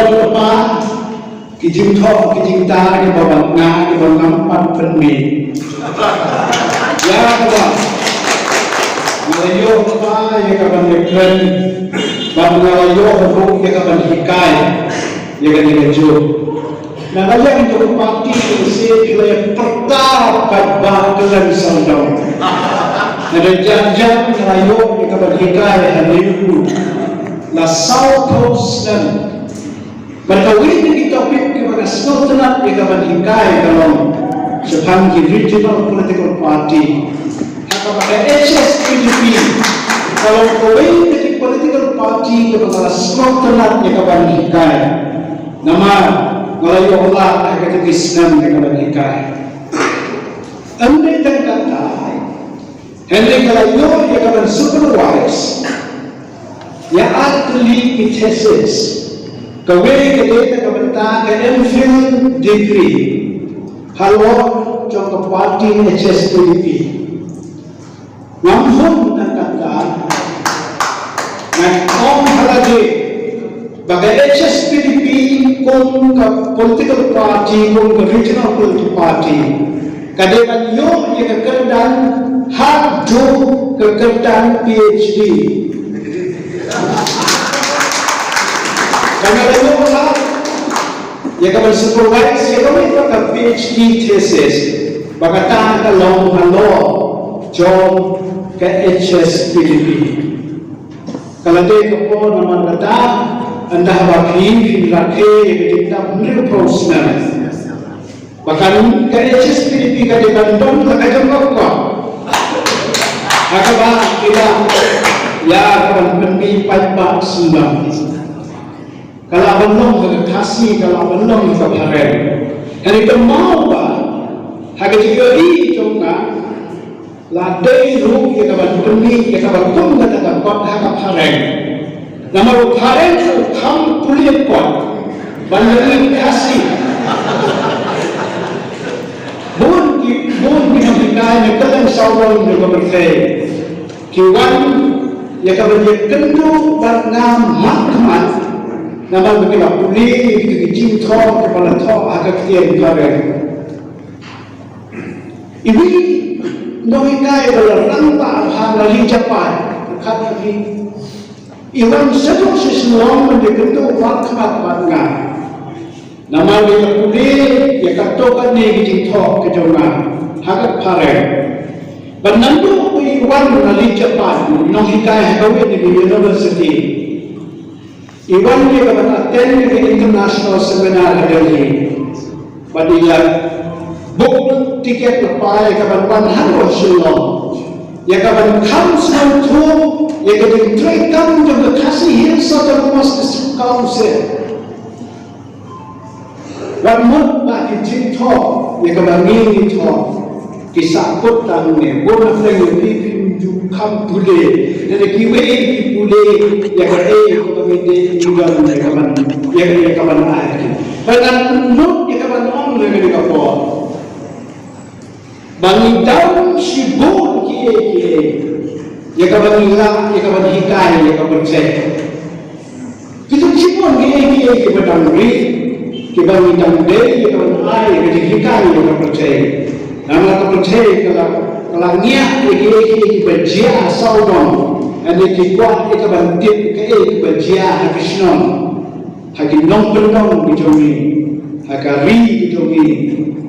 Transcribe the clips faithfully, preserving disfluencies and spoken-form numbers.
Lypa, ki jingthoh, ki jingtar, kiba bang nga, kiba ngam pat pynmih. Ïa kaba nga la ïoh lypa ïa ka ban ïakren, bad nga la ïoh ruh ïa ka ban hikai ïa kane kajuh. Na ka liang jong ka party ka shisha ki la ïapyrta paidbah kylleng sawdong. Na ka liang jong nga la ïoh ïa ka ban hikai ha NEHU la saw phew snem. Bad kawei na ki topic kiba nga sngewtynnat ïa ka ban hikai ka long shaphang ki regional political party. Ha kaba ka H S P D P ka long kawei na ki political party kiba nga la sngewtynnat ïa ka ban hikai. Namar nga la ïoh lad ha kito ki snem ïa ka ban hikai. Ym dei tang kata, hynrei nga la ïoh ïa ka ban supervise ïa artylli ki thesis. Kawei ka dei na ka bynta ka MPhil degree halor jong ka party H S P D P. Ngam hun na kata, nga ong ha lade ba ka H S P D P kum ka political party, kum ka regional political party, ka dei ban ïoh ïa ka kyrdan haduh ka kyrdan PhD. Ka nga la ïoh lad ïa ka ban supervise ïa kawei pat ka PhD thesis, ba kata ka long halor jong ka H S P D P. Ka la dei ka por namar kata, ynda haba phi, phi rakhe ïa ka jingdap hynriewphew snem, ba kan ka H S P D P ka dei ban don la ka jong ka kot ha kaba ki la ïa ka ban pynmih paidbah sngewbha. Ka lah ban long ha ka Khasi, ka lah ban long ha ka Phareng. Hynrei ka mut ba ha ka jingïohi jong nga, la dei ruh ïa ka ban pynmih ïa kaba kum kata ka kot ha ka Phareng. Namar u Phareng u kham pule kot ban ïa u Khasi. Bun ki, bun ki nonghikai na kylleng sawdong jong ka pyrthei ki wan ïa ka ban ïakynduh bad nga mat khmat. Namar ba ki la pule ïa ki jingthoh kiba la thoh ha ka ktien Phareng. Iwei i nonghikai ba la rangbah ha Lali Japai, khat ha ki, i wan shaduh sha Shillong ban ïakynduh bad khmat bad nga. Namar ba i la pule ïa kato kane ki jingthoh ka jong nga ha ka Phareng. Bad naduh ba i wan na Lali Japai, nonghikai ha kawei na ki university, i wan ïa ka ban attend ïa ka international seminar ha Delhi. Bad i la book ticket lypa ïa ka ban wan haduh Shillong, ïa ka ban kham sngewthuh ïa ka jingtrei kam jong ka Khasi Hills Autonomous District Council. Wat mut ba ki jingthoh ïa kaba ngi ngi thoh ki sahkut tang ne, bun na pdeng ïa phi, phim ju kham pule. Lada kiwei ki pule ïa kaei kaba ngi dei ngi don ïa kaban, ïa, ïa kaban ai. Ba ngan nud ïa kaban ong ïa kane ka por ba ngi down shibun kiei kiei ïa kaba ngi lah ïa kaban hikai ïa ka pyrthei. Kito shibun kiei kiei kiba dang rit kiba ngi dang dei ïa kaban ai ïa ka jinghikai ïa ka pyrthei. Namar ka pyrthei ka la, ka la ngiah ïa kiei kiei kiba jia sawdong. Hynrei ki kwah ïa kaban tip kaei kaba jia ha ka shnong, ha ki nongkyndong ki jong ngi, ha ka ri ki jong ngi,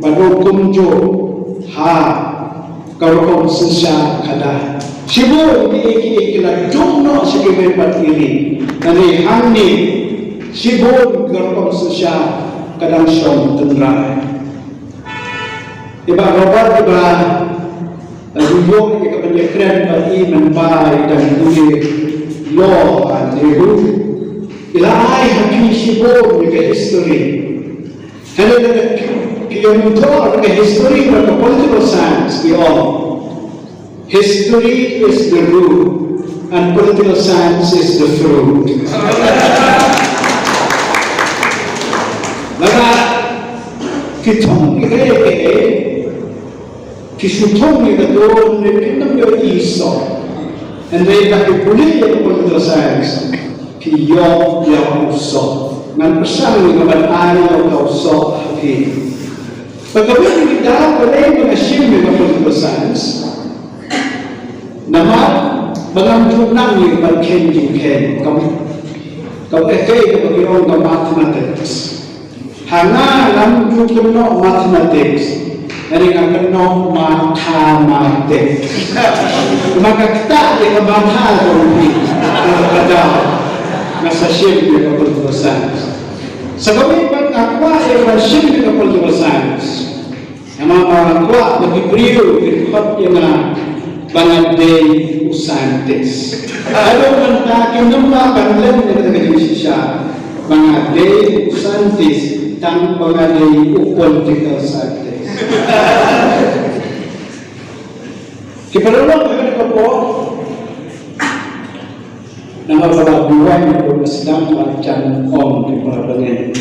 bad ruh kumjuh ha ka rukom synshar khadar. Shibun kiei kiei ki la jop noh sha ki mei bad ki ri. Hynrei hangne shibun ka rukom synshar ka dang shong tynrai. I Bah Robert, i ba la ju ïoh ïa ka ban ïakren bad i mynba i dang pule law ha NEHU, i la ai ha phi shibun ïa ka history. Hynrei lada phi, phi ïa mutdur ïa ka history bad ka political science, ki ong, history is the root and political science is the fruit. Lada ki thung ïa kaei kaei, ki shu thung ïa kato, hynrei kim ïoh i sop. Hynrei lada ki pule ïa ka political science, ki ïoh ïa u sop. Ngan pyrshang ïa ka ban ai ïa ka u soh ha phi. Ba kawei na ki daw ba dei ba nga shim ïa ka political science. Namar ba ngam ju nang ïa ka ban kheiñ jingkheiñ, kam, kam eh kei kaba ki ong ka mathematics. Ha nga ngam ju kynnoh mathematics, hynrei nga kynnoh mathematics. Namar ka ktah ïa ka matha jong phi, ka daw nga sa shim ïa ka political science. Sa kawei pat nga kwah ïa ka ban shim ïa ka political science. Namar ba nga kwah ba ki briew kin khot ïa nga ba nga dei u scientist. Haduh mynta kim nym lah ban len ïa kata ka jingshisha ba nga dei u scientist, tang ba nga dei u political scientist. Ki paralok, ha kane ka por, namar ba la buain ba la sdang ba jan ong ki para bangeit.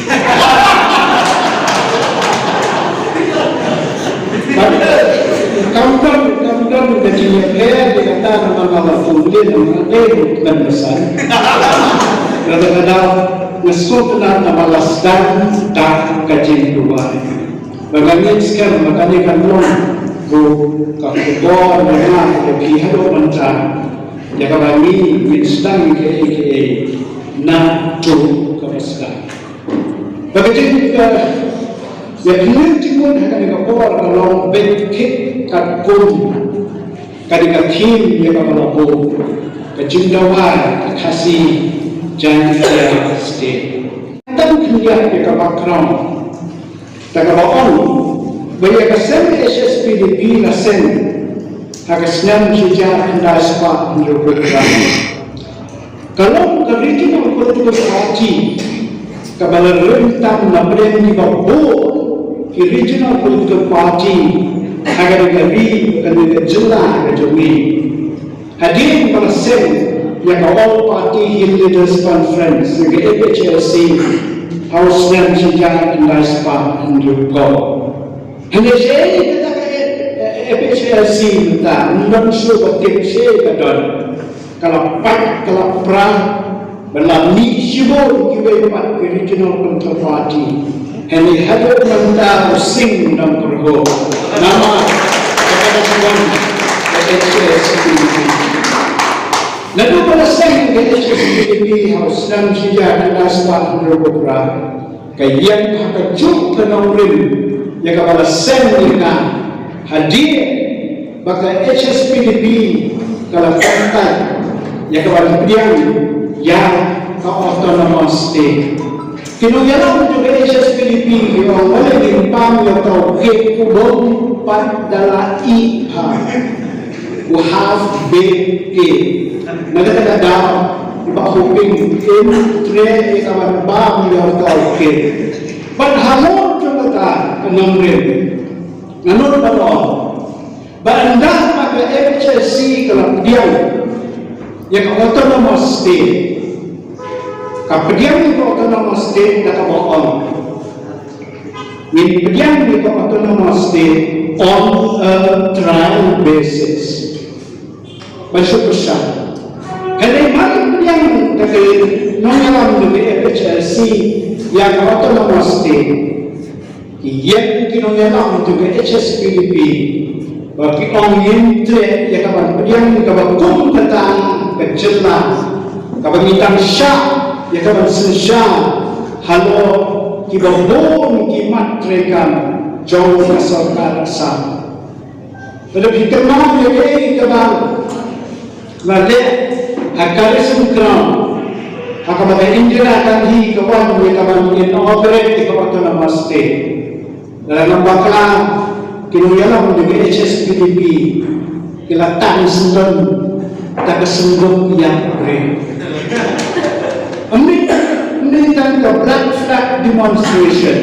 Kam don, kam don ka jingïapher ïa kata namar ba la phone namar ba la dei ban basan. Kata ka daw nga sngewtynnat namar la sdang da ka jingduwai. Ba nga ngeit skhem ba kane kan long ruh ka khubor ïa nga ïa phi haduh mynta, ïa kaba ngi ngin sdang kaei kaei naduh kaba sdang. Ba ka jing ka ïa phi ngin jingmut ha kane ka por ka long beit thik katkum kane ka theme ïa kaba la buh, ka jingdawa ka Khasi Jaintia State. Tang khyndiat ïa ka background. Te kaba ong ba ïa ka seng H S P D P la seng ha ka snem shi hajar khyndai spah hynriewphew phra. Ka long ka regional political party kaba la rim tam na pdeng kiba bun ki regional political party ha kane ka ri, kane ka jylla ka jong ngi. Hadien ba la seng ïa ka All Party Hill Leaders Conference, ïa ka A P H L C, ha u snem shi hajar khyndai spah hynriewphew. Hynrei shaei kata ka A P H L C mynta, ym don shuh ba tip shaei ka don. Ka la pait, ka la pra, ba la mih shibun kiwei pat ki regional political party. Hynrei haduh mynta u sing dang pyrhuh. Namar kata ka seng ka H S P D P. Naduh ba la seng ka H S P D P ha u snem shi hajar khyndai spah hynriewphew phra, ka ïeng ha kajuh ka nongrim ïa kaba la seng ïa ka, hadien ba ka H S P D P ka la kyntait ïa ka ban pdiang ïa ka Autonomous State. Ki nongïalam jong ka H S P D P ki ong, balei ngin pam ïa uta u cake u bym pat da la ih bha, u half baked cake. Na kata ka daw i Bah Hoping im treh ïa ka ban pam ïa uta u cake. Bad halor jong kata ka nongrim, nga nud ban ong ba ynda ba ka A P H L C ka la pdiang ïa ka Autonomous State, ka pdiang ïa ka Autonomous State da kaba ong, ngin pdiang ïa ka Autonomous State on a trial basis. Ban shu pyrshang. Hynrei mar pdiang da ki nongïalam jong ka A P H L C ïa ka Autonomous State, ki ïeng ki nongïalam jong ka H S P D P ba ki ong ngin treh ïa ka ban pdiang kaba kum kata ka jylla kaba ngi dang shah ïa ka ban synshar halor kiba bun ki mat treikam jong ka sorkar Assam. Lada phi kynmaw ïa kaei kaba la leh ha College Ground ha kaba ka Indira Gandhi ka wan ïa ka ban inaugurate ïa ka Autonomous State. Lada ngam bakla, ki nongïalam jong ka H S P D P ki la tan syndon da ka synduk ïap briew. Ym dei, ym dei tang ka Black Flag demonstration.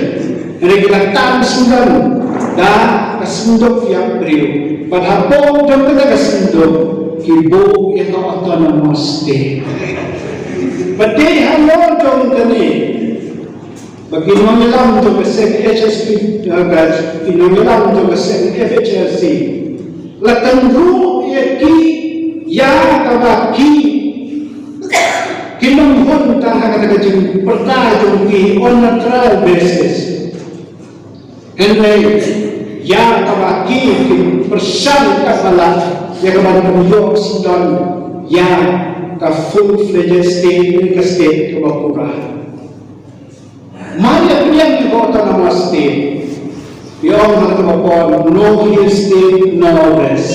Hynrei ki la tan syndon da ka synduk ïap briew. Bad hapoh jong kata ka synduk ki buh ïa ka Autonomous State. Bad dei halor jong kane ba ki nongïalam jong ka seng H S P, eh, ba ki nongïalam jong ka seng F H L C la tynruh ïa ki ïa kaba ki, ki nonghun tang ha kata ka jingpyrta jong ki on a trial basis. Hynrei ïa kaba ki, ki pyrshang katba lah ïa kaban ïoh shitom ïa ka full-fledged state, ka state kaba pura. Mar ïa pdiang ïa ka autonomous state, ki ong ha kaba poi, "No hill state, no rest."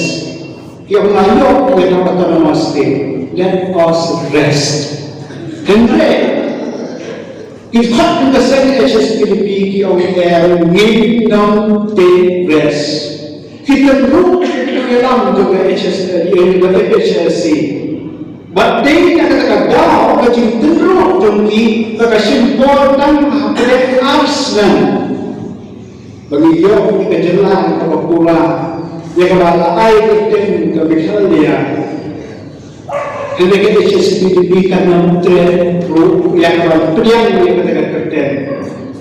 Ki ong, "Nga ïoh ïa ka autonomous state, let us rest." Hynrei ki khot ïa ka seng H S P D P, ki ong, "Ngim nang take rest." Ki tynruh ïa ka ïalam jong ka H S, eh, ïa ka H S C. Bad dei na kata ka daw ka jingtynruh jong ki ka, ka shim por tang hapdeng ar snem ba ngi ïoh ïa ka jylla kaba pura, ïa kaba la ai kyrteng ka Meghalaya. Hynrei ka H S P D P kan ym treh ruh ïa kaba pdiang ïa kata ka kyrteng.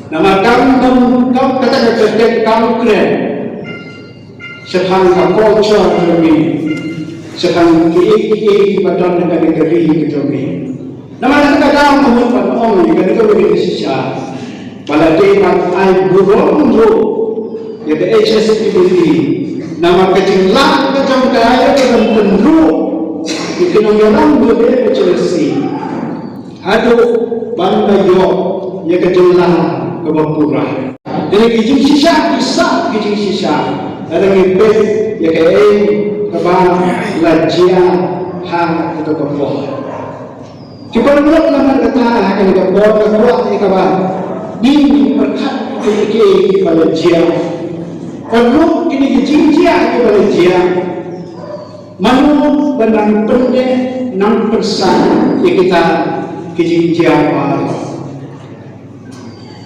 Namar kam, kam, kam kata ka kyrteng kam kren shaphang ka culture jong ngi, shaphang kiei kiei kiba don ha kane ka ri ka jong ngi. Namar kata ka daw nga mut ban ong ïa kane kawei ka shisha ba la dei ban ai burom ruh ïa ka H S P D P. Namar ka jinglah ka jong ka ïa ka ban pynruh ïa ki nongïalam jong ka H S C haduh ban da ïoh ïa ka jinglah kaba pura. Dei ki jingshisha, ki sah ki jingshisha lada ngi peit ïa kaei kaba la jia ha kata ka por. Ki paralok, namar kata ha kane ka por nga kwah ïa kaba ngin pyrkhat ïa kiei kiba la jia. Paralok, kine ki jingjia kiba la jia, mano ba nang pynneh, nang pynsah ïa kita ki jingjia baroh?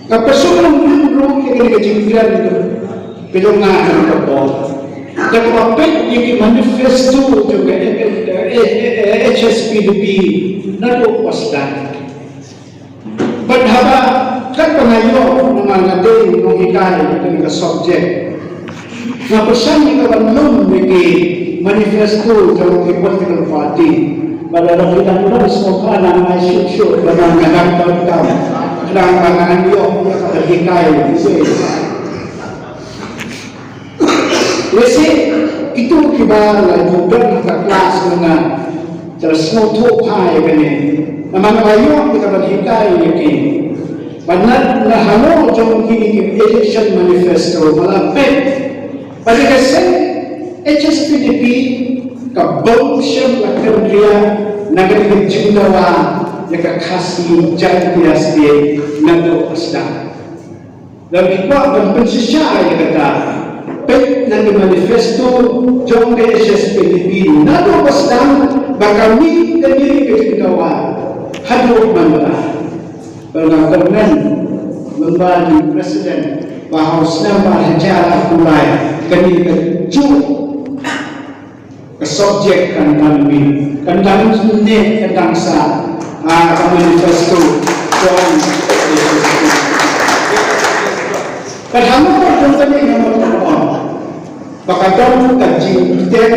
Nga pyrshang ban rim ruh ïa kane ka jingkren ka jong nga ha kane ka por da kaba peit ïa ki manifesto jong ka H S P D P naduh ba sdang. Bad haba katba nga ïoh, namar nga dei nonghikai ha kane ka subject, nga pyrshang ïa kaban lum ïa ki manifesto jong ki political party. Bad lada ki dang don sngewbha nang ai shuh shuh, lada nga dang donkam, khnang ba ngan ïoh ïa kaba hikai. Lehse kito kiba la ju don ha ka klas jong nga ki la sngewthuh bha ïa kane. Namar nga la ïoh ïa kaban hikai ïa ki. Bad na, na halor jong kine ki election manifesto nga la peit ba ka seng H S P D P ka bym shym la kynriah na kane ka jingdawa ïa ka Khasi Jaintia State naduh ba sdang. Lada phi kwah ban pynshisha ïa kata, peit na ki manifesto jong ka H S P D P naduh ba sdang ba ka mih kane ka jingdawa haduh mynta. Bad nga kyrmen lyngba jong u President ba ha u snem ar hajar arphew lai kane ka juh ka subject kan dang mih, kan dang mih, kan dang sah ha ka manifesto jong ka H S P D P. Ka dang mih, ka dang mih, ka dang mih. Ba ka don ka jingteng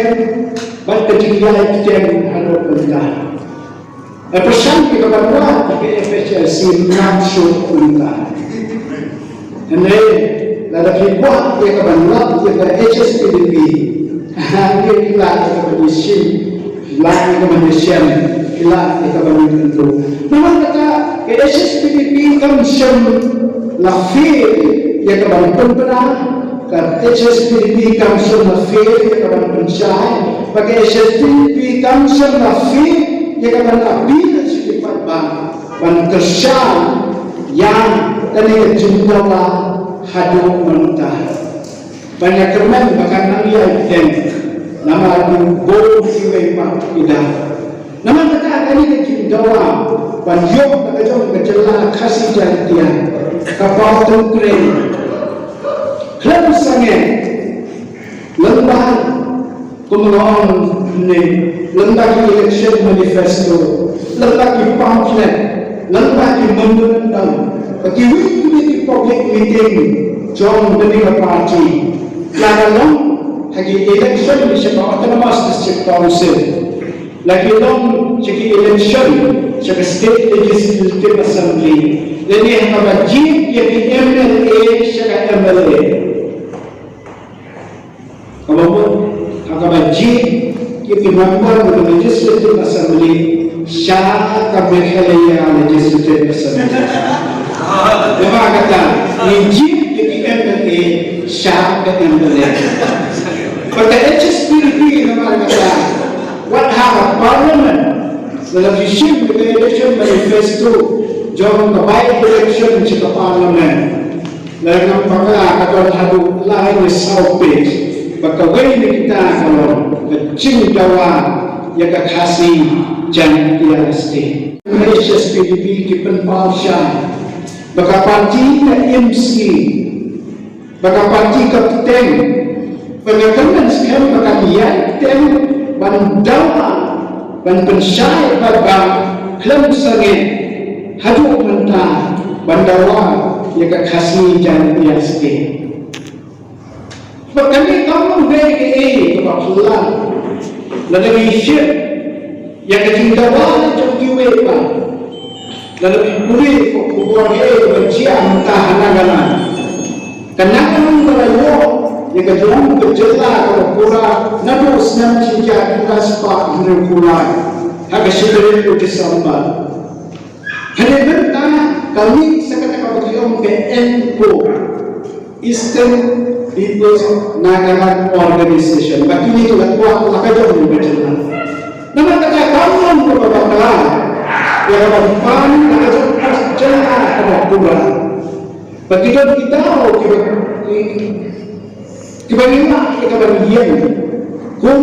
bad ka jingïai teng haduh mynta. Nga pyrshang ïa kaban wad ïa ka F H L C, ngam shuh mynta. Hynrei lada phi kwah ïa kaban wad ïa ka H S P D P, ha, phi lah ïa kaban ïashem, phi lah ïa kaban ïashem, phi lah ïa kaban ïakynduh. Namar kata ka H S P D P kam shym la fail ïa kaban pynbna, ka H S P D P kam shym la fail ïa kaban pynshai, ba ka H S P D P kam shym la fail ïa kaban appeal sha ki paidbah ban kyrshan ïa kane ka jingdawa haduh mynta. Ban ïa kyrmen ba kan nang ïai bteng namar ki bun kiwei pat ki daw. Namar kata kane ka jingdawa ban ïoh na ka jong ka jylla Khasi Jaintia ka paw tyngkrein. Khlem sangeh lyngba, kumba nga ong mynne, lyngba ki election manifesto, lyngba ki pamphlet, lyngba ki memorandum, bad kiwei kiwei ki public meeting jong kane ka party, la ka long ha ki election sha ka Autonomous District Council, La ki long sha ki election sha ka State Legislative Assembly, lane ha kaba jied ïa ki M L A sha ka M L A. Kaba mut, ha kaba jied ïa ki member ka Legislative Assembly sha ka Meghalaya Legislative Assembly. Namar kata, ngi jied ïa ki M L A sha ka M L A. Bad ka H S P D P namar kata, wat ha ka Parliament, lada phi shim ïa ka election manifesto jong ka by-election sha ka Parliament, lada ngam bakla ka don haduh lai ne saw page, bad kawei na kita ka long ka jingdawa ïa ka Khasi Jaintia State. Ka H S P D P ki pynpaw shai ba ka party ka M C, ba ka party ka bteng, ba ka kynmaw skhem ba kan ïai bteng ban dawa, ban pynshai bad ba khlem sangeh haduh mynta ban dawa ïa ka Khasi Jaintia State. Bad kane kam long kaei kaei kaba phylla. Lada ngi shim ïa ka jingdawa jong kiwei pat, lada phi pule ka khubor kaei kaba jia mynta ha Nagaland. Ka Nagaland ka la ïoh ïa ka jong ka jylla kaba pura naduh snem shi hajar khyndai spah hynriewphew lai ha ka shi tarik u December. Hynrei mynta ka mih sa kata kaba ki ong ka ENPO, Eastern Peoples Nagaland Organization. Ba kine ki la kwah la ka jong ka jylla. Namar kata kam long kaba bakla ïa kaba pan la ka jong ka jylla kaba pura. Ba ki don ki daw kiba, ki, kiba ngi lah ïa kaba ngi ïeng kum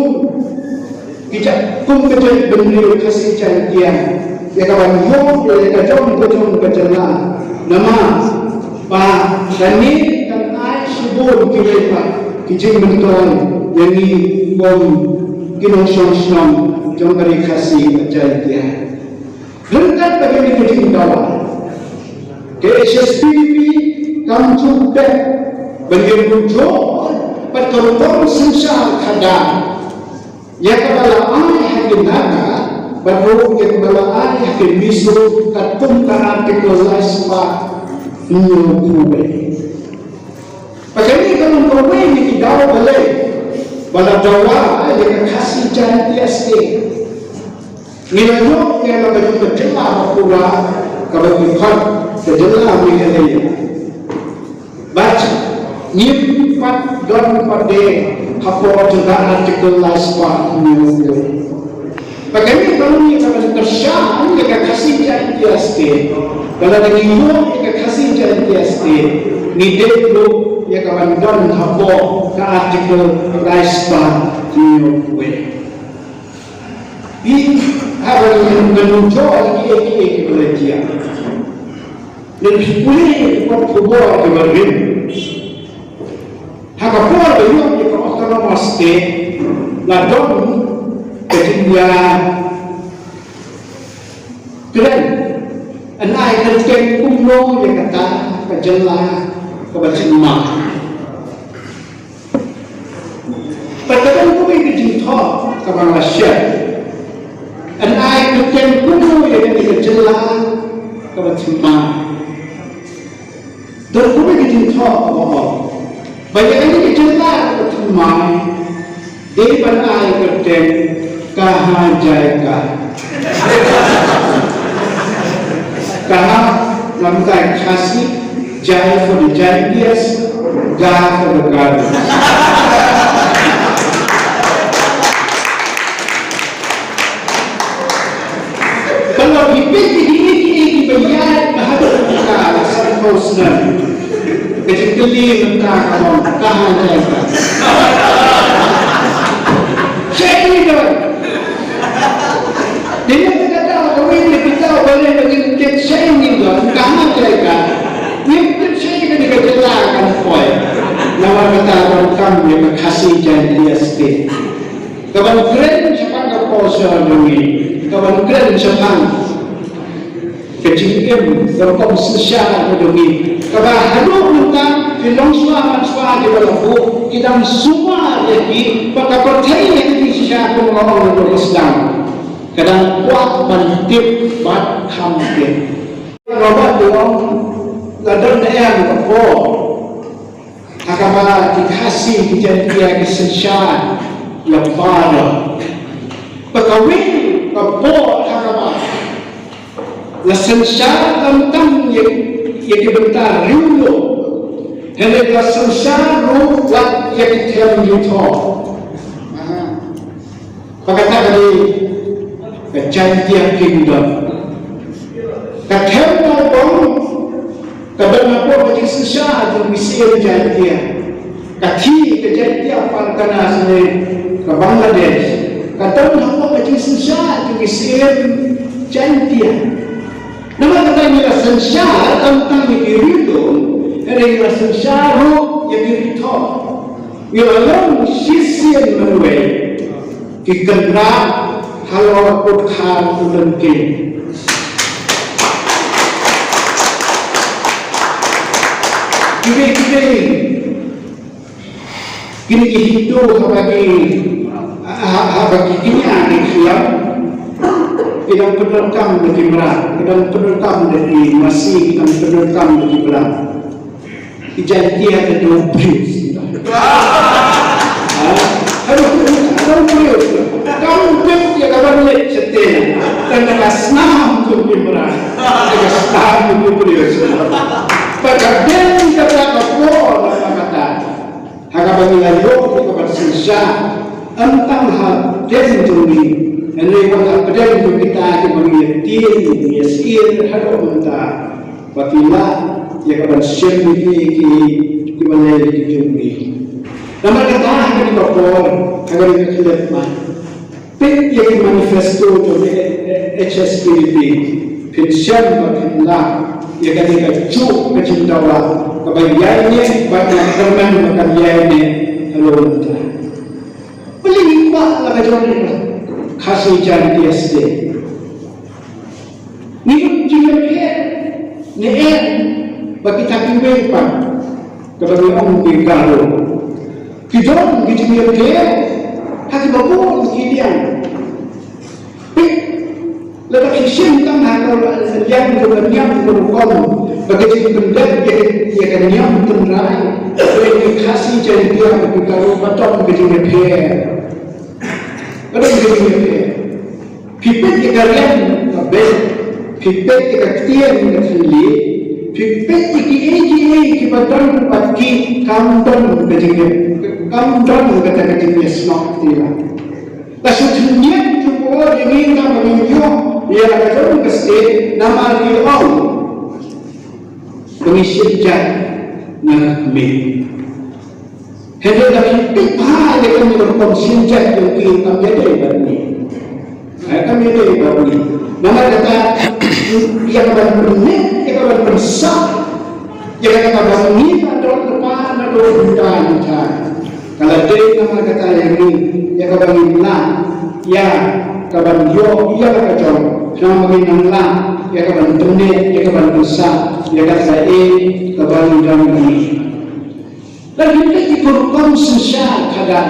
ki ja-, kum ka jaitbynriew Khasi Jaiñtia ïa kaba ngi ïoh ïa ka jong ka jong ka jylla. Namar ba kane kan ai shibun kiwei pat ki jingmyntoi ïa ngi kum ki nongshong shnong jong ka ri Khasi Jaiñtia. Ryngkat bad kane ka jingdawa, ka H S P D P kam ju beh ban ïa pynjot bad ka rukom synshar khadar ïa kaba la ai ha ki Naga bad ruh ïa kaba la ai ha ki Mizo katkum ka Article lai spah hynñiewphew wei. Bad kane ka long kawei na ki daw balei ba la dawa ïa ka Khasi Jaiñtia State. Ngi la ïoh ïa la ka jong ka jylla ba pura kaba ki khot ka jylla Meghalaya. Bad ngim pat don pat de hapoh jong ka Article lai spah hynñiew. Ba kane ka long ïa ka ban kyrshan ïa ka Khasi Jaiñtia State. Ba lada ngi ïoh ïa ka Khasi Jaiñtia State, ngi dei ruh ïa ka ban don hapoh ka Article lai spah hynñiew wei. Phi hap ban ïa ngan ïoh ïa kiei kiei kiba la jia. Lada phi pule ïa ki kot khubor kiba rim, ha ka por ba ïoh ïa ka Autonomous State, la don ka jingïa kren, yn ai kyrteng kumno ïa kata ka jylla kaba thymmai. Bad ka don kawei ka jingthoh kaba nga la share. Yn ai kyrteng kumno ïa kane ka jylla kaba thymmai. Don kawei ka jingthoh kaba ong ba ïa kane ka jylla kaba thymmai dei ban ai kyrteng Kaha Jai Ka. Kaha, namar ka Khasi, Jai for the Jaintias, Ka for the Garo. Ba la phi peit ïa kine kiei kiba ïaid bha ha ka la sanphew snem. Ka jingkylli mynta ka long, Kaha Jai Ka. Shaei ngi don? Dei na kata kawei na kita balei ba ngim tip shaei ngi don, Kaha Jai Ka. Ngim tip shaei kane ka jylla kan poi. Namar kata donkam ïa ka Khasi Jaiñtia State. Kaban kren shaphang ka culture jong ngi, kaban kren shaphang ka jingim, ka rukom synshar ka jong ngi, kaba haduh mynta ki longshuwa manshuwa kiba la buh ki dang sumar ïa ki, bad ka pyrthei ïa ki shisha kum ka ong ka Islam. Ka dang kwah ban tip bad kham tip. Robert u ong, la don ne em ka por ha kaba ki Khasi ki Jaiñtia ki synshar lypa. Bad kawei ka por ha kaba la synshar khamtam ïa, ïa ki bynta riewlum, hynrei la synshar ruh wat ïa ki them riewthoh. Ba kata ka dei ka Jaiñtia Kingdom. Ka them Mawbong ka don hapoh ka jingsynshar jong ki siem Jaiñtia. Ka thih ka Jaiñtia Parganas ne ka Bangladesh ka don hapoh ka jingsynshar jong ki siem Jaiñtia. Namar kata ngi la synshar tang tang ïa ki riewlum, hynrei ngi la synshar ruh ïa ki riewthoh. Ngi la long shisien marwei ki kynrad halor ka kut kham u lyngkei. Kiwei kiwei kine ki Hindu haba ki, ha-, haba ki kñia ki khlieh, ki dang pyndonkam da ki mrad, ki dang pyndonkam da ki masi, ki dang pyndonkam da ki blang. Ki Jaiñtia ka dei u briew. Ha? Ka dei u briew. Kam tip ïa ka ban leit shatei. Tang da ka snam jong ki mrad, da ka snam jong ki briew. Bad ka dei kata ka por, namar kata ha kaba ngi la ïoh ïa ka ban synshar, ym tang ha pdeng jong ngi, hynrei wat ha pdeng jong kita kiba ngi ïa tieng, ngi ïa syier haduh mynta, ba ki lah ïa ka ban shem ïa ki, ki, kiba leh ïa ki jong ngi. Namar kata ha kane ka por, ha kane ka khyllipmat, peit ïa ki manifesto jong H S P D P, phin shem ba phin lah ïa kane kajuh ka jingdawa kaba ïaineh bad nga kyrmen ba kan ïaineh halor mynta. Balei ngi kwah la ka jong ka Khasi Jaiñtia State? Ngi ïoh jingïapher ne em ba kita kiwei pat, kaba ngi ong ki Garo, ki don ki jingïapher ha kiba bun ki liang. Peit, lada phi shim tang ha ka liang kaba niam ka rukom, ba ka jingpyndep ïa ka niam tynrai, ba ki Khasi Jaiñtia bad ki Garo ba don ka jingïapher. Ba don ka jingïapher. Phi peit ïa ka riam ka beit, phi peit ïa ka ktien ka thylliej, phi peit ïa kiei kiei kiba don bad ki, kam don ka jingïa, kam don kata ka jingïasnoh ïa. La shu thylliej jubor ïa ngi, tang ba ngin ïoh ïa la ka jong ka state, namar ngi ong ba ngi shim jait na ka kmie. Hynrei lada phi peit bha ïa kane ka rukom shim jait jong ki, kam ïadei bad ngi. Eh, kam ïadei bad ngi. Namar kata, ïa ka ban pynmih, ïa ka ban pynsah ïa kata kaba ngi la don lypa naduh mynta mynta, ka la dei namar kata ïa ngi, ïa kaba ngin lah ïa ka ban ïoh ïa la ka jong, khnang ba ngin nang lah ïa ka ban pynneh, ïa ka ban pynsah ïa kata kaei kaba ngi don ngi. Lada phi peit ïa ka rukom synshar khadar,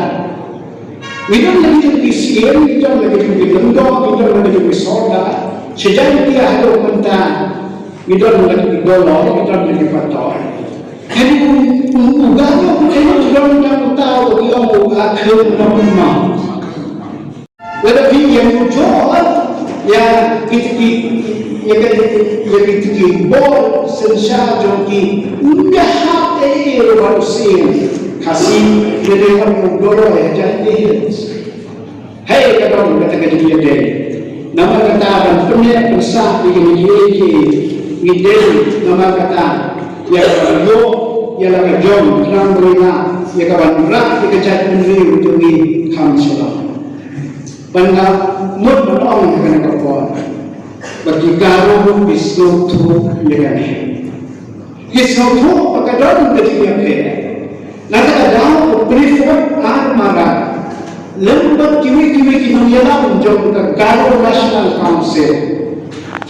ngi don la ki jong ki siem, ngi don la ki jong ki lyngdoh, ngi don la ki jong ki sordar. Sha Jaiñtia haduh mynta ngi don la ki Doloi, ngi don la ki Pator. Hynrei u, u, u Garo u don tang uta uba ki ong u Akhil Nongma. Lada phi ïa mutjor ïa kito ki, ïa kito ki, ïa kito ki bor synshar jong ki, un ïahap ei ei ruh bad u siem Khasi, lada ïa mutjor ïa Jaintia Hills. Hei, ka don kata ka jingïadei. Namar kata ban pynneh pynsah ïa kine kiei kiei ngi dei, namar kata ïa ka ban ïoh ïa la ka jong, khnang ba ngi lah ïa ka ban rah ïa ka jaitbynriew jong ngi kham shalor. Bad nga mut ban ong ha kane ka por ba ki Garo ki sngewthuh ïa kane. Ki sngewthuh ba ka don ka jingïapher. Na kata ka daw u Clifford R. Marak lem bad kiwei kiwei ki nongïalam jong ka Garo National Council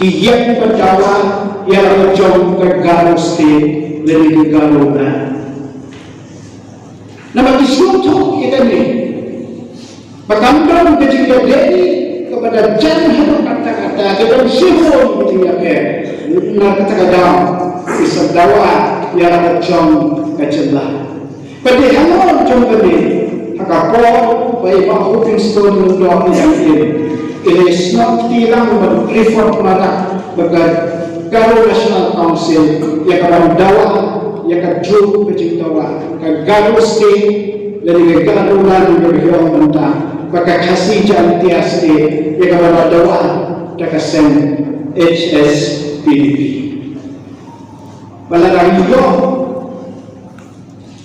ki ïeng ban dawa ïa la ka jong ka Garo State lane ka Garo Land. Namar ki sngewthuh ïa kane ba kam don ka jingïadei kaba Ka jan haduh katta katta ka don shibun ka jingïapher. Na kata ka daw ki sa dawa ïa la ka jong ka jylla. Ba dei halor jong kane, ha ka por ba i Bah Hopingstone Lyngdoh i dang im, i la snoh kti lang bad Clifford Marak bad ka Garo National Council ïa ka ban dawa ïa ka juk ka jingdawa ka Garo State lane ka Garoland kaba ïoh mynta, bad ka Khasi Jaintia State ïa ka ban dawa da ka seng H S P D P. Ba la dang ïoh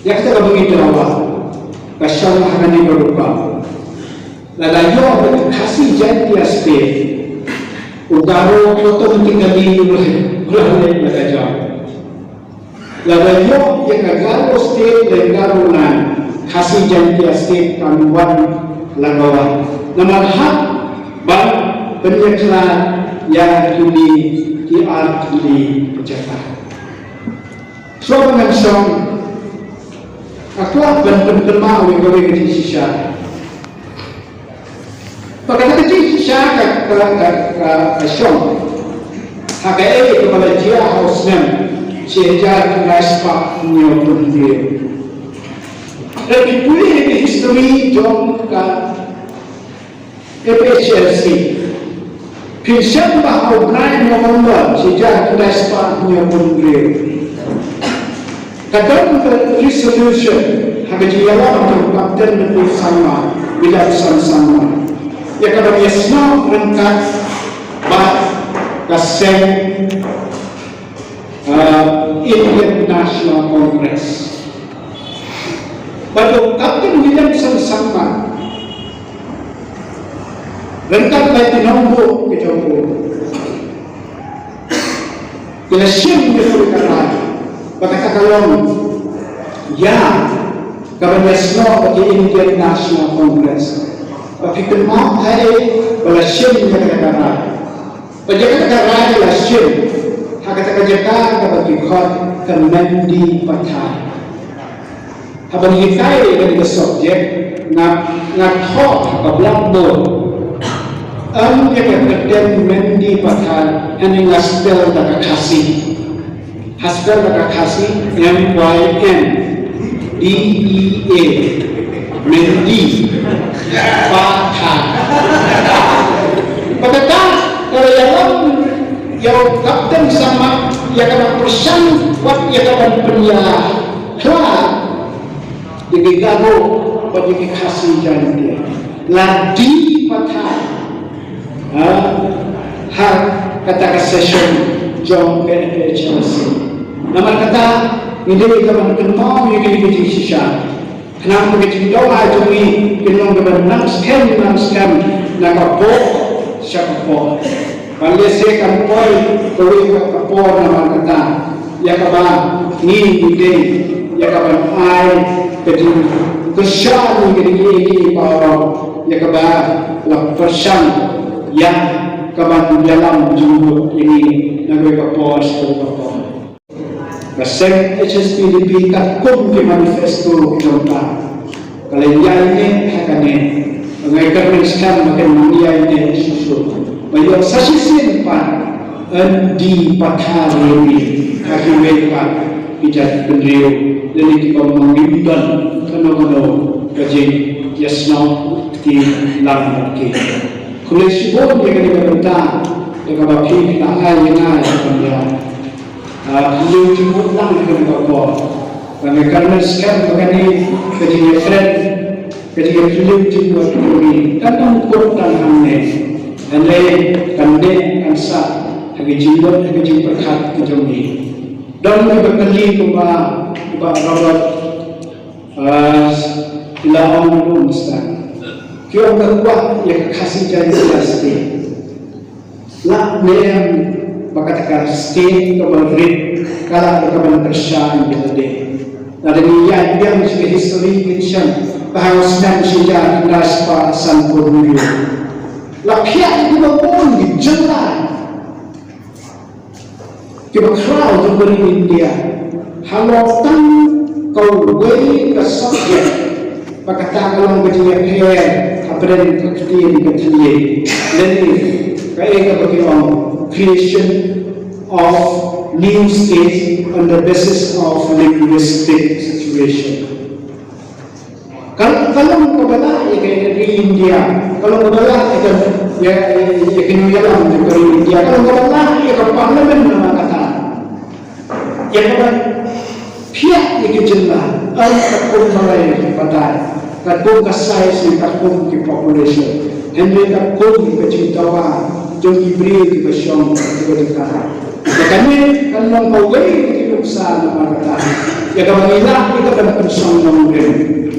ïa kata kaba ngi dawa ka shong ha kane ka rukom. Lada ïoh ka Khasi Jaintia State, u Garo automatically u la, u la leit la ka jong. Lada ïoh ïa ka Garo State lane Garoland, Khasi Jaintia State kan wan la ka wan. Namar hap ban pynïakhlad ïa kine ki ar tylli ki jaka. Shuwa ba ngan shong, nga kwah ban pynkynmaw ïa kawei ka jingshisha. Ba kata ka jingshisha ka, ka, ka, ka, ka shong ha kaei kaba la jia ha u snem shi hajar khyndai spah hynñiewphew hynriew. Lada phi pule ïa ka history jong ka F H L C, phin shem ba ha u bnai November shi hajar khyndai spah hynñiewphew hynriew ka don ka resolution ha ka jingïalam jong u Captain Mathew Sangma, Williamson Sangma, ïa ka ban ïasnoh ryngkat bad ka seng, uh, Indian National Congress. Bad u Captain Williamson Sangma ryngkat bad ki nongbuh ki jong u ki la shim ïa ka rai ba kata ka long ïa ka ban ïasnoh bad ki Indian National Congress. Ba phi kynmaw haei ba la shim ïa kata ka rai? Ba ïa kata ka rai la shim ha kata ka jaka kaba ki khot ka Mendipathar. Haba ngi hikai ïa kane ka subject, nga, nga thoh ha ka blackboard. Em, ïa ka kyrteng Mendipathar, hangne nga spell da ka Khasi. Ha spell da ka Khasi, M Y N D E A. Mendi. Pathar. Ba kata ka la ïalam ïa u Captain Sangma ïa ka ban pyrshang wat ïa ka ban pynïaid ïa ki Garo bad ïa ki Khasi Jaintia. La die pathar, ha, ha kata ka session jong ka F H L C. Namar kata ngi dei ka ban kynmaw ïa kine ki jingshisha. Khnang ba ka jingdawa jong ngi kan long kaba nang skhem nang skhem na ka por sha ka por. Ban lehse kan poi kawei ka por namar kata ïa kaba ngi ngi dei ïa ka ban ai ka jingkyrshan ïa ka jingïeit baroh ïa kaba la pyrshang ïa ka ban ïalam jingmut ïa ngi na kawei ka por sha kawei ka por. Ka seng H S P D P katkum ki manifesto ki jong ka, ka la ïaineh ha kane. Nga kyrmen skhem ba kan ïaineh shuh shuh. Ba ïoh sa shisien pat yn die pathar ïa ngi ha kiwei pat ki jait bynriew lane kiba ym don kano kano ka jingïasnoh kti lang bad ki. Khublei shibun ïa kane ka bynta ïa kaba phi la ai ïa nga ïa ka bynta. Ah, phi ïoh jingmut lang ha kane ka por. Ba nga kyrmen skhem ba kane ka jingïakren, ka jingïakren jingmut ka jong ngi kan ym kut tang hangne. Hynrei kan neh kan sah ha ka jingmut ha ka jingpyrkhat ka jong ngi. Don kiba kylli kumba, kumba Robert, ah, la ong kumne. Ki ong ka kwah ïa ka Khasi Jaintia State. Lah ne em ba kata ka state kaba rit ka lah ka ban kyrshan ïa lade. Lada ngi ïaid biang sha ka history ngin shem ba ha u snem shi hajar khyndai spah sanphew hynriew la phiah ïa kiba bun ki jylla kiba khraw jong ka ri India halor tang kawei ka subject ba kata ka long ka jingïapher ha Pdeng ka ktien ka thylliej lane kaei kaba ki ong creation of new states on the basis of linguistic situation. Ka long kaba lah ïa ka ri India, ka long kaba lah ïa ka, ïa ka New Zealand, ïa ka ri India, ka long kaba lah ïa ka parliament namar kata. Ïa kaba phiah ïa ki jylla, ym katkum balei ki batai, katkum ka size ne katkum ki population. Hynrei katkum ka jingdawa jong ki briew kiba shong kiba jaka. Ïa kane kan long kawei na ki nuksa namar kata. Ïa kaba ngi lah ïa ka ban pynsong nongrim.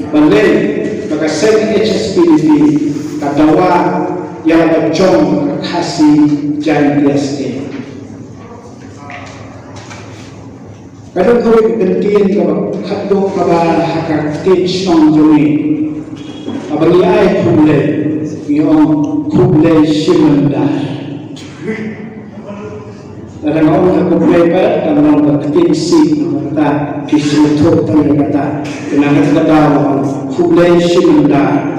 Balei ba ka seng H S P D P ka dawa ïa la ka jong ka Khasi Jaintia State. Ka dang kawei ka kyntien kaba khatduh kaba ha ka ktien shnong jong ngi. Haba ngi ai khublei, ngi ong khublei shimandar. Lada nga ong ka khublei pat, ka long ka ktien Sikh, namar kata ki sngewthuh tang ïa kata. Kane ka daw nga ong khublei shimandar.